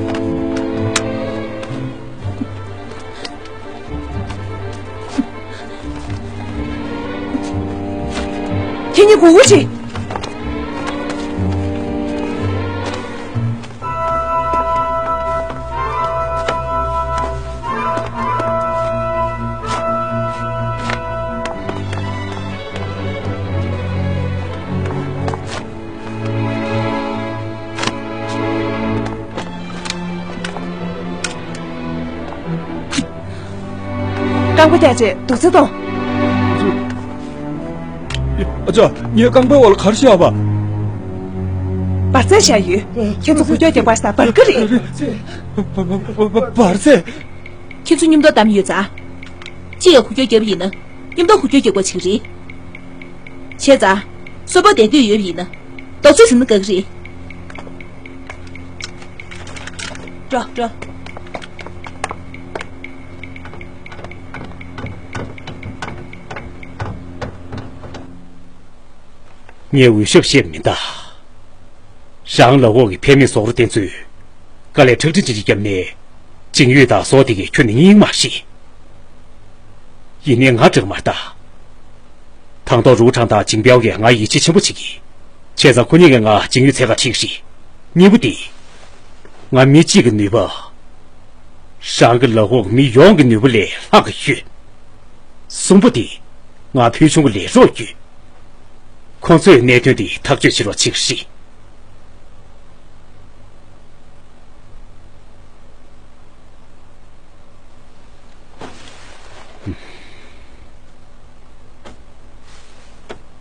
ཁྱེད་གཉིས་གུག་གུག་བྱེད། རྐང་པ་བཀྱགས་བྱས་རྡོག་རྫིས་གཏོང་། ཨ་ཅག་ངའི་རྐང་པའི་འོག་ལ་ག་རེ་བཞག་པ། འབར་རྫས་བཞག་ཡོད། ཁྱེད་ཚོ་འགུལ་སྐྱོད་རྒྱག་པ་ས་འབར་གི་རེད། འབར་རྫས། ཁྱེད་ཚོ་མཉམ་དུ་བསྡམས་ཡོད་ཙང་། གཅིག་ཡང་འགུལ་སྐྱོད་བརྒྱབ་པ་ཡིན་ན། མཉམ་དུ་འགུལ་སྐྱོད་རྒྱག་དགོས་ཆགས་ཀྱི་རེད། བྱས་ཙང་། སོ་པ་བསྡད་འདོད་ཡོད་པ་ཡིན་ན། རྡོག་རྫིས་ཟིན་ན་དགའ་གི་རེད། འགྲོ་འགྲོ། ངས་འོས་ཤོབ་བཤད་པ་མིན་ད། རང་ལག་འོག་གི་ཕན་མེད་ཟོག་རོ་དེ་ཚོས། དཀའ་ལས་ཁྲག་དྲི་ཅི་ཅི་བརྒྱབ་ནས། ཅིང་ཡུས་དང་སོག་དེ་གས་ཁྱོན་ནས་སྙིང་མ་ཞི། ཡིན་ནའི་ང་འདྲ་མ་རེད་ད། དང་ཐོག་རུའུ་ཁྲང་དང་ཅིང་པའོ་གིས་ང་ཡིད་ཆེས་ཆེན་པོ་བྱེད་ཀྱི། བྱས་ཙང་ཁོ་གཉིས་ཀྱིས་ང་ཅིང་ཡུས་འཚོལ་ག་ཁྲིད་ཀྱི་རེད། གཉིས་པ་དེ། ང་མི་གཅིག་གི་ནུས་པ། རང་གི་ལག་འོག་མི་ཡོངས་ཀྱི་ནུས་པ་ལས་ལྷག་གི་ཡོད། གསུམ་པ་དེ། ང་ཕུལ་བྱུང་གི་ལས་རོགས་ཡོད། ཁོང་ཚོས་གནད་དོན་འདི་ཐག་གཅོད་བྱེད་རོགས་བྱེད་ཀྱི་རེད།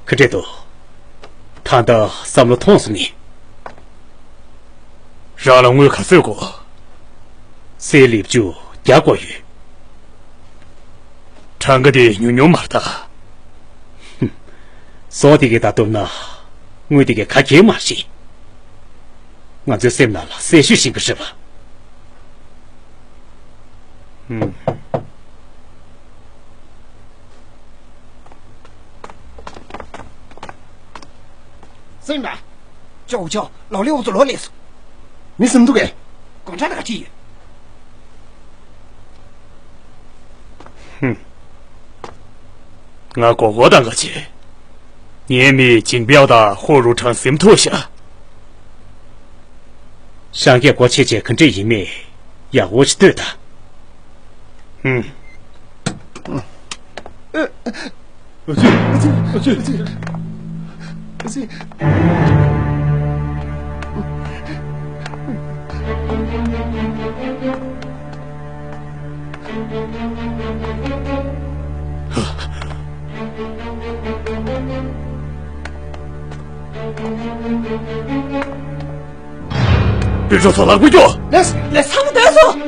ག་འདྲས་འདུག་ད་ལྟ་བསམ་བློ་ཐོངས་སོང་ངས། རང་ལ་དངུལ་ག་ཚོད་དགོས། སེར་ལེབ་བཅུ་བརྒྱ་དགོས་ཡོད། གྲངས་ཀ་དེ་ཉུང་ཉུང་མ་རེད་ད། ཧུམ། ཟོག་དེ་གས་དང་བསྡུར་ན། དངུལ་དེ་གས་ག་གེ་མ་རེད། ང་ཚོའི་སེམས་ནང་ལ་གསལ་ཤོས་ཤིག་གི་རེད་པ། ཧུམ། སེམས་ལ། ཅོག་ཅོག་ལོག་ལས་འུ་ཚོ་ལོག་ལས་སོ། མི་སུམ་འདུག་གས། གོང་ཁྲ་ལ་ག་ཅི་ཡོད། ཧུམ། ང་མགོ་སྐོར་བཏང་ག་བྱེད། ངའི་མི་ཇིང་པའོ་དང་ཧོ་རུ་ཁྲང་ཟིན་ཐུབ་ཤག་ཤང་གས་སྒོ་ཕྱེ་བྱས་ག་འདྲས་ཡིན་མིན་ཡག་པོ་ཞིག་ལྟོས་དང་། ཧུམ། པུས་ཀྲོ་ཚོ་ལག་པ་སྐྱོ། ལགས་ལགས། ཚང་མ་འདོན་སོང་།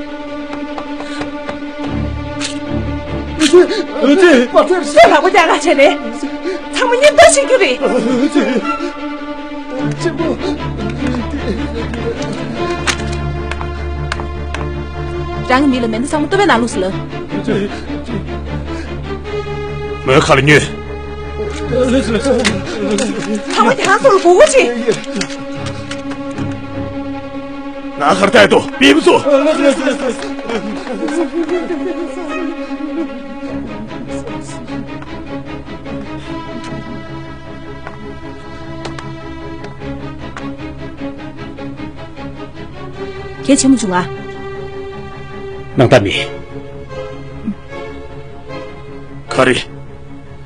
ཨ་ཙི། ཨ་ཙི། ཁྱོད་ལག་པ་རྒྱག་ག་བྱས་ནས། ཚང་མ་མཉམ་དུ་བྱེད་རྒྱུ་རེད། ཨ་ཙི། ཆེན་པོ། རང་གི་མི་ལ་མེ་མདའ་ཚང་མ་ལྟོ་བའི་ནང་བླུགས་སོང་ལགས། མོའི་ཁ་ལ་ཉོན། ཚང་མ་རྒྱ་ནག་ཚོ་ལ་མགོ་སྐོར་བྱེད། ང་ཁར་ལྟ་ཡ་དོ་པིབ་སོ། གལ་ཆེན་པོ་བྱུང་ང་། སྣང་དག་མེད། ག་རེ།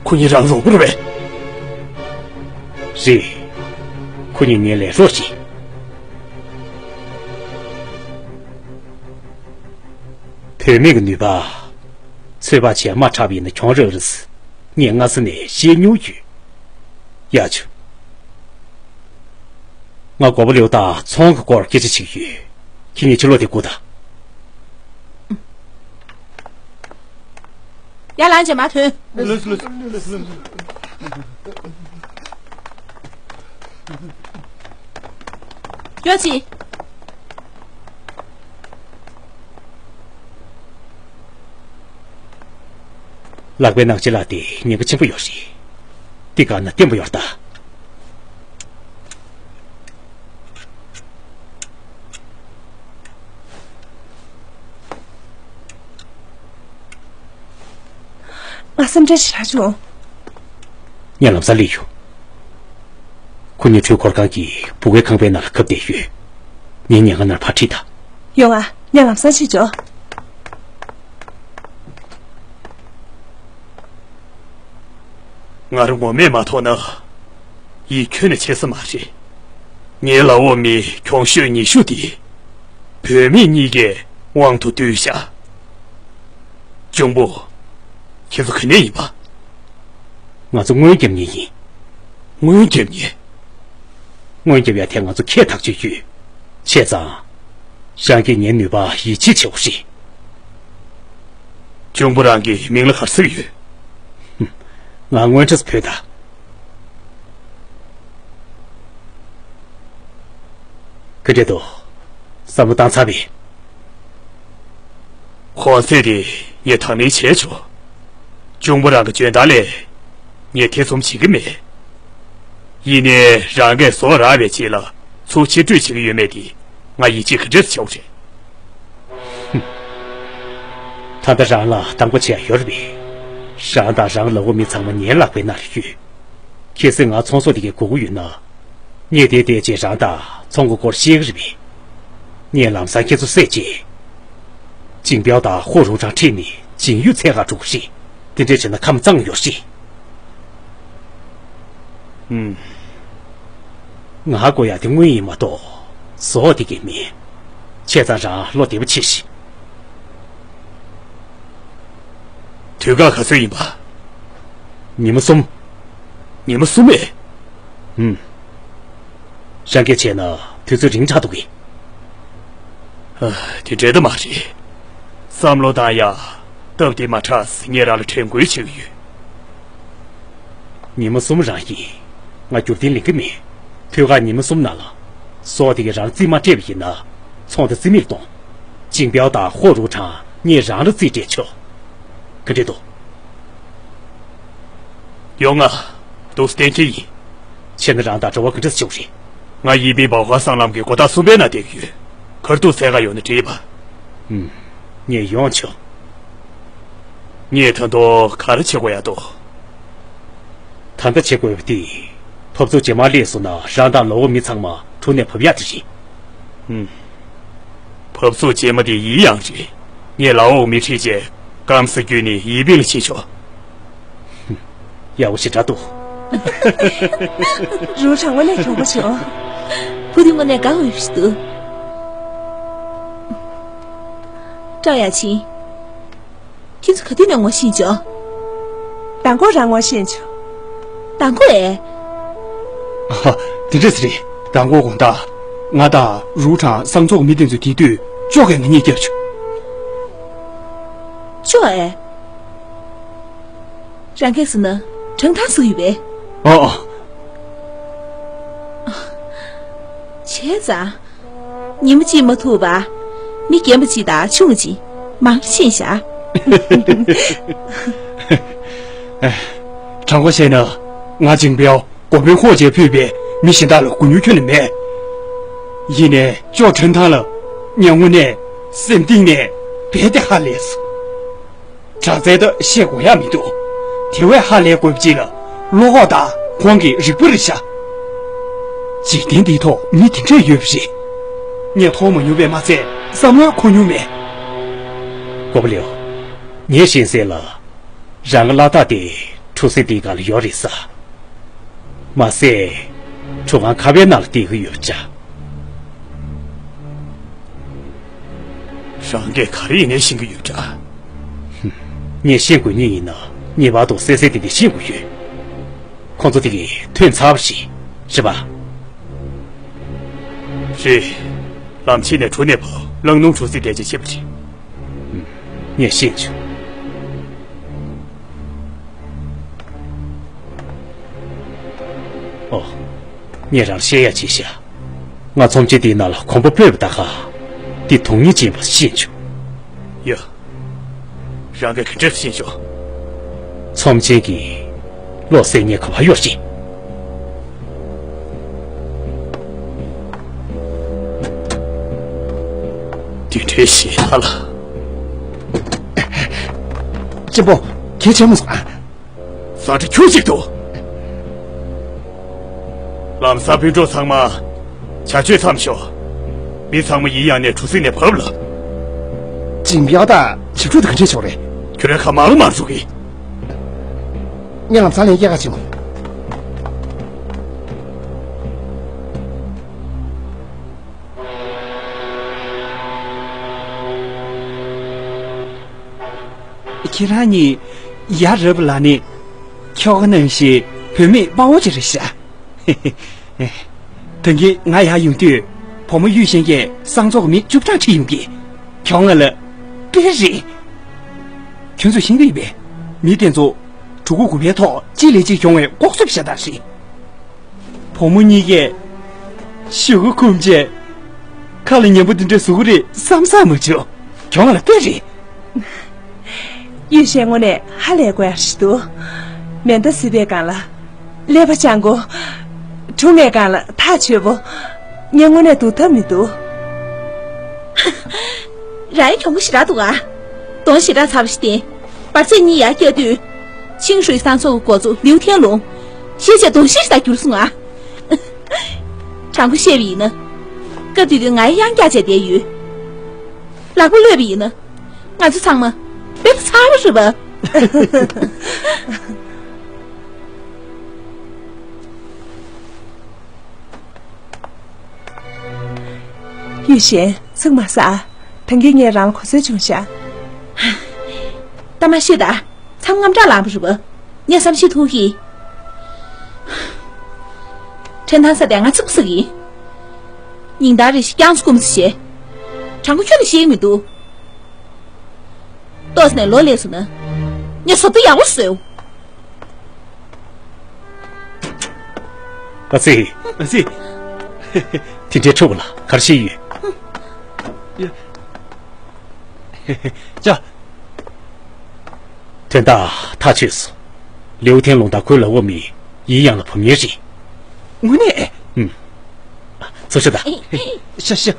ཁོ་གཉིས་རང་རོགས་པ་རེད་པས། རེད། ཁོ་གཉིས་ངའི་ལས་རོགས་བྱེད། བུད་མེད་ཀྱི་ནུས་པ། ཚོད་དཔག་བྱས་དམའ་དྲགས་པ་ཡིན་ན་གྱོང་རག་རེད་ཟེར། ངས་སྔ་ས་ནས་བཤད་མྱོང་ཡོད། ཡ་ཆུ། ང་གོ་པ་ལེའུ་དང་ཚོང་གི་སྐོར་སྐད་ཆ་བྱེད་ཀྱི་ཡོད། ཁྱེད་གཉིས་ཕྱི་ལོགས་དེ་སྒུག་དང་། ཡར་ལངས་བྱས་མར་ཐོན། ལགས་སོ། ལགས་སོ། ཡོ་ཆི། ལག་པའི་ནང་ལྕེ་ལག་དེ་ཉེན་ཁ་ཆེན་པོ་ཡོད་རེད། དེ་ག་ན་བརྟན་པོ་ཡོད་ད། ང་སེམས་ཁྲལ་ཞེ་དྲག་བྱུང་། ངས་ལམ་སང་སླེབས་ཡོང་། ཁོ་གཉིས་འཕྲུལ་འཁོར་ཁང་གི་སྦུག་གའི་ཁང་པའི་ནང་ལ་བཀབ་བསྡད་ཡོད། ངས་ཉེན་ཁ་ནང་ཕར་ཁྲིད་དང་། ཡོང་ང་། ངས་ལམ་སང་ཕྱིན་ཆོག་ང་རང་ངོ་མས་མ་མཐོང་ན། ཡིད་ཁྱོན་ནས་ཆེས་ས་མ་རེད། ངའི་ལག་འོག་མི་གྱོང་ཤོས་ཉི་ཤུ་དེ། བུད་མེད་གཉིས་ཀས་དབང་དུ་བསྡུས་བཞག་ཇུང་པོ། ཁྱེད་ཚོ་ག་ནས་ཡིན་པ། ང་ཚོ་སྔོན་རྒྱབ་གཉིས་ཡིན། སྔོན་རྒྱབ་གཉིས། སྔོན་རྒྱབ་ཡ་དེ་ང་ཚོ་ཁས་ཐག་ཆོད་ཡོད། བྱས་ཙང་། རང་གིས་ངའི་ནུས་པ་ཡིད་ཆེས་བྱེད་དགོས་རེད། གཅུང་པོ་རང་གི་མིང་ལ་ག་རེ་ཟེར་གྱི་ཡོད། ང་སྔོན་ཁྲིས་བོད་ད། ག་འདྲ་འདུག་བསམ་བློ་བཏང་ཚར་བས། གོང་ཚད་དེ་ངས་དང་ལེན་བྱས་ཆོག་གཅུང་པོ་རང་གི་འཇོན་ཐང་ལས་ངས་ཐེ་ཚོམ་བྱེད་ཀྱི་མེད། ཡིན་ནའི་རང་གིས་ཟོག་རག་པའི་རྗེས་ལ་ཚུར་ཕྱིར་སྤྲོད་བྱེད་ཀྱི་ཡོད་མེད་དེ་ང་ཡིད་ཆེས་ག་འདྲས་བྱེད་དགོས་རེད། ད་ལྟ་རང་ལ་དང་པོ་བྱས་ཡོད་རེད་པས། རང་དང་རང་ལ་འོ་མི་ཚང་མ་ངའི་ལག་པའི་ནང་ལ་ཡོད། གལ་སྲིད་ང་ཚོང་ཟོག་དེ་གའི་དགོས་ཀྱི་ཡོད་ན། ངས་དེ་བལྟས་རྗེས་རང་དང་ཚོང་གི་སྐོར་བཤད་ཀྱི་རེད་པས། ངས་ལམ་སང་ཁྱེད་ཚོ་བསད་རྗེས། ཅིང་པའོ་དང་ཧོ་རུའུ་ཁྲང་ཁྲིད་ནས་ཅིང་ཡུས་འཚོལ་གར་འགྲོ་གི་རེད། དེ་འདྲས་བྱས་ན་ཁམས་གཙང་ཡོད་རེད། ཨུམ། ང་དགོས་ཡག་དེ་དངུལ་ཡིན་མ་གཏོགས་ཟོག་དེ་གའི་མིན། བྱས་ཙང་རང་བློ་བདེ་པོ་བྱེད་ཤིག་དུས་བཀག་ག་ཚོད་ཡིན་པ། ཉི་མ་གསུམ། ཉི་མ་གསུམ་མེད། ཨུམ། རང་གིས་བྱས་ན་དུས་ཚོད་རིང་དྲགས་འདུག་གས། ཨ། དེ་འདྲ་ད་མ་རེད། བསམ་བློ་བཏང་ཡ། སྟབས་བདེ་མ་དྲགས་ངས་རང་ལ་དྲན་སྐུལ་བྱེད་ཀྱི་ཡོད། ཉི་མ་གསུམ་རང་ཡིན། ང་རྒྱུར་རྟེན་ལེན་གྱི་མེད། དུས་བཀག་ཉི་མ་གསུམ་ནང་ལ། ཟོག་དེ་གས་རང་རྩིས་མ་སྤྲད་པ་ཡིན་ན། ཚོང་དེ་རྩིས་མེད་གཏོང་། ཅིང་པའོ་དང་ཧོ་རུའུ་ཁྲང་ངས་རང་ལ་རྩིས་སྤྲད་ཆོག་ག་འདྲས་འདུག་ཡོང་ང་། འདུག་སེ་གཏན་འཁེལ་ཡིན། བྱས་ན་རང་དང་འབྲེལ་བ་ག་འདྲས་བྱུང་རེད། ང་ཡིན་པའི་བའོ་ཧྭ་སྲང་ལམ་གྱི་སྒོ་ཐག་གསུམ་པའི་ནང་བསྡད་ཀྱི་ཡོད། ག་རེ་འདུག་ཟེར་ག་ཡོང་ན་འགྲིག་པ། ཨུམ། ངས་ཡོང་ཆོག་ངས་ད་དུང་ག་རེ་བྱེད་དགོས་ཡག་འདུག་ད་ལྟ་བྱེད་དགོས་པ་དེ། ཕབ་ཚུགས་རྗེས་མ་སླེབས་སོང་ན་རང་དང་ལའོ་མི་ཚང་མ་གྲུ་ནས་བབས་ཡག་དེ་རེད། ཨུམ། ཕབ་ཚུགས་རྗེས་མ་དེ་ཡིན་ཡང་རེད། ངས་ལའོ་མི་ཁྲིད་རྗེས་སྐམ་ས་བརྒྱུད་ནས་ཡིན་པིང་ལ་ཕྱིན་ཆོག་ཡག་པོ་ཞེ་དྲག་འདུག་རུའུ་ཁྲང་དངོས་གནས་གྱོང་པོ་བྱུང་། བུ་དེ་དངོས་གནས་དགའ་འོས་ཤིག་འདུག་ཀྲའོ་ཡ་ཆིན། ཁྱེད་ཚོ་ག་དུས་ནས་ངོ་ཤེས་བྱུང་། མདང་དགོང་རང་ངོ་ཤེས་བྱུང་། མདང་དགོང་ཨེ། ཨ། དེ་འདྲ་ཟེར་རེད། མདང་དགོང་དགོང་དག་ང་དང་རུའུ་ཁྲང་སང་ཚོགས་མི་དེ་ཚོ་དེ་དུས་ཅོག་གིས་ང་གཉིས་བརྒྱབ་བྱུང་། ཅོག་ཨེ། རང་གིས་ཟེར་ན་ཁྲང་ཐང་ཟེར་ཡོད་པས། ཨ་ཨ། བྱས་ཙང་། ཉི་མ་གཅིག་མ་ཐུག་པ། མི་རྒན་པོ་གཅིག་དང་ཆུང་ངུ་གཅིག་མང་ཕྱིན་བཞག་དྲང་པོ་བཤད་ན། ང་ཅིང་པའོ་གོ་བོན་ཧོ་ཅེས་ཕུད་པའི་མི་གཞན་དག་ལ་མགོ་མྱུར་ཁྱོན་ནས་མེད། ཡིན་ནའི་ཅོ་ཁྲིན་ཐང་ལ་ངས་དངོས་གནས་སེམས་གཏིང་ནས་རྦད་དེ་ཧ་ལས་སོང་། དྲག་རྩལ་ད་བཤད་དགོས་ཡག་མི་འདུག་དེ་བས་ཧ་ལས་དགོས་པ་ཅིག་ལ་བློ་ཁོག་དང་ཁོང་གི་རིག་པ་རེད་ཤག་འཇིག་རྟེན་འདིའི་ཐོག་མི་དེ་འདྲས་ཡོད་པ་རེད། ངས་མཐོང་མ་མྱོང་བས་མ་ཚད་བསམ་བློའི་འཁོར་མྱོང་མེད། གོ་བ་ལེའོ། ངས་ཤེས་གསལ་ལ། རང་གི་ལ་དྭགས་དེ་གྲུ་གཟིངས་དེའི་སྒང་ལ་ཡོད་རེད་ས། མ་ཟད། གྲུ་ཁང་ཁ་པའི་ནང་ལ་བསྡད་ཀྱི་ཡོད་པ་ཆགས། རང་གིས་ག་རེ་ཡིན་ནའི་ཤེས་ཀྱི་ཡོད་འདྲ། ངས་ཤེས་དགོས་ངེས་ཡིན་ན་ངེས་པར་དུ་གསལ་གསལ་ཏིག་ཏིག་ཤེས་དགོས་ཡོད། ཁོང་ཚོ་དེ་གས་ཐོན་ཚར་བ་རེད། རེད་པ། རེད། ལམ་ཕྱེད་ནས་གྲུ་ནས་བབས། གླང་ནུ་གྲུ་གཟིངས་དེ་ཅིག་ཕྱེད་པ་རེད། ངས་ཤེས་བྱུང་། ཨོ། ངས་རང་བཤད་ཡ་བྱས་ཤག་ང་ཚོམས་ཆེན་དེའི་ནང་ལ་གོམ་པ་སྤོས་པ་ད་ག་དེ་དོན་སྙིང་ཅན་པ་ཤེས་བྱུང་། ཡ། རང་གིས་ག་འདྲས་ཤེས་བྱུང་། ཚོམས་ཆེན་གྱིས་བློ་གསལ་ཉེ་ཁ་བ་གཡོར་ཅིང་། དེ་འདྲའི་ཞེ་ལ་ལ། གཅེན་པོ། གལ་ཆེན་མོ་སོང་ཨ། ཟ་འདྲ་ཁྱུག་ཅིག་འདུག་ལམ་སང་སྤུན་གྲོགས་ཚང་མ། བྱ་སྤྱོད་མཚམས་ཞོག་མི་ཚང་མ་ཡིན་ཡང་ནས་གྲུ་གཟིངས་ནས་བབས་ལ། ཅིང་པའོ་དང་ཅིག་ཕྲུག་དེ་ག་འདྲས་བྱུང་རེད། ཁྱོད་རང་ཁ་མང་མང་བཟོ་གི། ངས་ལམ་སང་ལན་སྐྱེལ་ག་ཕྱིན་གོ། ཁྱེད་རང་གཉིས། ཡ་རབས་ལགས་ནི། ཁྱོ་ག་ནང་བཞིན་བུད་མེད་དཔའ་བོ་ཅིག་རེད་ཤག་ད་གིན་ང་ཡར་ཡོང་དུས། བུ་མོ་གཡུ་ཤན་གྱིས་སང་ཚོགས་ཀྱི་མི་བཅུ་ཕྲག་ཁྲིད་ཡོང་གི། ཁྱོད་ང་ལ་དཔེ་རེད། ཁྱོད་ཚོས་ཤེས་ཀྱི་ཡོད་པས། མི་དེ་ཚོ་གྲུ་གུ་དགུ་པའི་ཐོག་གཅིག་ལས་གཅིག་གྱོང་བའི་ལྐོག་གསོད་པ་ཤ་སྟག་རེད། བུ་མོ་གཉིས་ཀས་ཤོག་གུ་ཁུམ་བྱས། ཁ་ལ་ཉན་པོ་འདི་འདྲ་བཟོ་གི་རེད་བསམ་བསམ་མ་བྱུང་། གྱོང་ལ་ལྟོས་རེད། གཡུ་ཤན་དངོས་གནས་ཧ་ལས་དགོས་ཡག་ཞིག་འདུག་མེ་མདའ་སྲིད་པའི་སྒང་ལ་ཀླད་པ་སྤྱང་པོ། གྲུ་ངའི་སྒང་ལ་ཐག་ཆོད་པོ། ངས་དངོས་གནས་སྡུག་ཐབས་མི་འདུག་རང་ཡང་གྱོང་པོ་ཞེ་དྲག་འདུག་ཨ། གདོང་ཞེ་དྲག་ཚ་པོ་ཞིག་བསྟན། བར་ཆད་གཉིས་ཡར་བསྐྱལ་དུས། ཆིང་ཧྲུའེ་སང་ཚོགས་ཀྱི་འགོ་གཙོ་ལིའུ་ཐེན་ལུང་། ཤེས་བྱས་གདོང་ཤེས་ཤིག་ད་གྱུར་སོང་ཨ། དྲང་པོ་བཤད་པ་ཡིན་ན། སྐབས་དེ་དུས་ང་ཡང་གཡང་རྒྱག་བྱས་བསྡད་ཡོད། ལག་པ་གློད་པ་ཡིན་ན། ང་ཚོ་ཚང་མ་དཔེ་ལ་ཚར་བ་རེད་པ། གཡུ་ཤན་ཚིག་མ་ཟ། ད་གིན་ངས་རང་ལ་གོ་སྲོལ་བྱུང་ཤག་ད་མ་བཤད་ད། མཚམས་རྔམ་སྐྲག་ལངས་པ་རེད་པ། ངས་བསམ་ཤེས་ཐུབ་ཀི། ཁྲེན་ཐང་ས་དེ་ང་ཚིག་པ་ཟ་གི། ཉིན་ལྟར་རེ་ཞིག་རྐྱང་ཚོ་སྐུམ་ཚོ་བྱས། དྲང་པོ་ཁྱོན་ནས་ཤེས་ཀྱི་མི་འདུག་ཏོག་ཙམ་ནས་ལོ་ལེགས་སོང་ན། ངས་བཟོ་ལྟ་ཡག་པོ་བཟོས། ཨ་ཙི། ཨ་ཙི། དེ་འདྲའི་ཕྲུ་གུ་ལ་ག་རེ་བྱས་ཡོད། ཡ། ཅོ། དོན་དག་ཐག་ཆོད་སོང་། ལིའུ་ཐེན་ལུང་དང་ཁོའི་ལག་འོག་མི་ཡི་ཡང་ལ་བུ་གཉིས་རེད། དངོས་གནས། ཨུམ། ཚུར་ཤོག་དང་། ཤ་ཤ།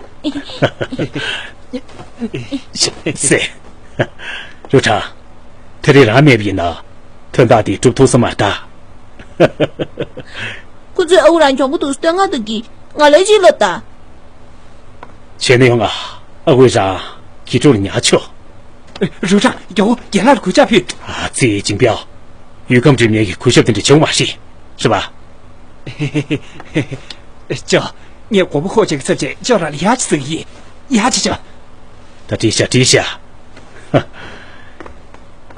ཟེར། རུ་ཁྲ། དེ་རིང་རང་མེད་པ་ཡིན་ན། དོན་དག་འདི་འགྲུབ་ཐུབ་ས་མ་རེད་ད། ཁོ་ཚོས་ཨ་ཁུ་རང་གྱོང་པོ་འདུག་སྟོན་ང་དང་གི་ང་ལ་ཅིག་ལབ་ད། བྱས་ན་ཡོང་ང་། ཨ་ཁུས་རང་གི་ཕྲུ་གུ་ལ་ཉར་ཆོག་རུ་ཁྲ། རྒྱལ་བོ་རྒན་ལགས་ལ་གུས་ཕྱག་ཕུལ། ཨ་ཙི་ཇིང་པའོ། ཡུལ་ཁམས་འདྲེན་མཁན་གྱི་གུས་ཞབས་དེ་འདྲ་བྱེད་དགོས་མ་རེད། རེད་པ། ཅོ། ངས་མགོ་བོ་ཁོག་ཅིག་གི་ཚབ་བྱས་ཅོ་རང་ལ་ཡག་ཅིག་ཟེར་གྱི་ཡིན། ཡག་ཅིག་ཅོ། ད་བྲིས་ཤག་བྲིས་ཤག་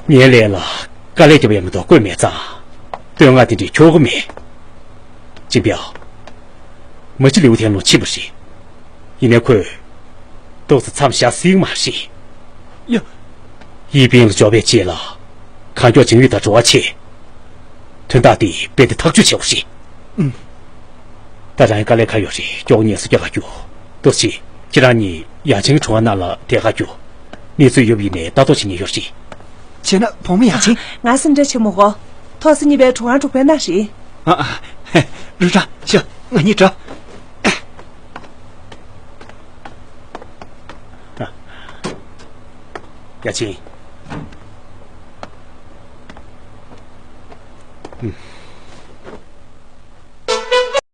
ངའི་ལས་ལ་དཀའ་ལས་རྒྱབ་ཡ་མི་འདུག་བཀོད་མེད་ཙང་། བསྟོད་བསྔགས་དེ་འདྲའི་ཁྱོ་ག་མེད། ཅིང་པའོ། མ་གཞི་ལིའུ་ཐེན་ལུང་ཕྱིན་པ་རེད། ཡིན་ནའི་ཁོས། ཏོག་ཙམ་མཚམས་བཞག་སྲིད་མ་རེད། ཡ། ཡི་པིང་ལ་འབྱོར་བའི་རྗེས་ལ། གང་མགྱོགས་ཇིང་ཡུས་དང་འགྲོ་བ་བྱེད། དོན་དག་འདི་རྦད་དེ་ཐག་གཅོད་བྱེད་དགོས་རེད། ཨུམ། ད་རང་དཀའ་ལས་ཁག་ཡོད་རེད། སྐྱོ་གཉིས་སུ་རྒྱག་ག་རྒྱུ། ཏོག་ཙི། ཁྱེད་རང་གཉིས་ཡ་ཆེན་གྱི་གྲོང་ཁ་ནང་ལ་བསྡད་ག་རྒྱུ། གནས་ཚུལ་ཡོད་པ་ཡིན་ནའི་ལྟ་རྟོག་བྱེད་མཁན་ཡོད་རེད། བྱས་ན་བུ་མོ་ཡ་ཆེན། ང་སེམས་ཁྲལ་བྱེད་མི་དགོས། ཐོག་སེ་གཉིས་པའི་གྲོང་ཁ་འགྲོ་ཕན་ན་རེད། ཨ་ཨ། རུ་ཁྲ། ཤོག་ང་གཉིས་འགྲོ། ཡ་ཆེན།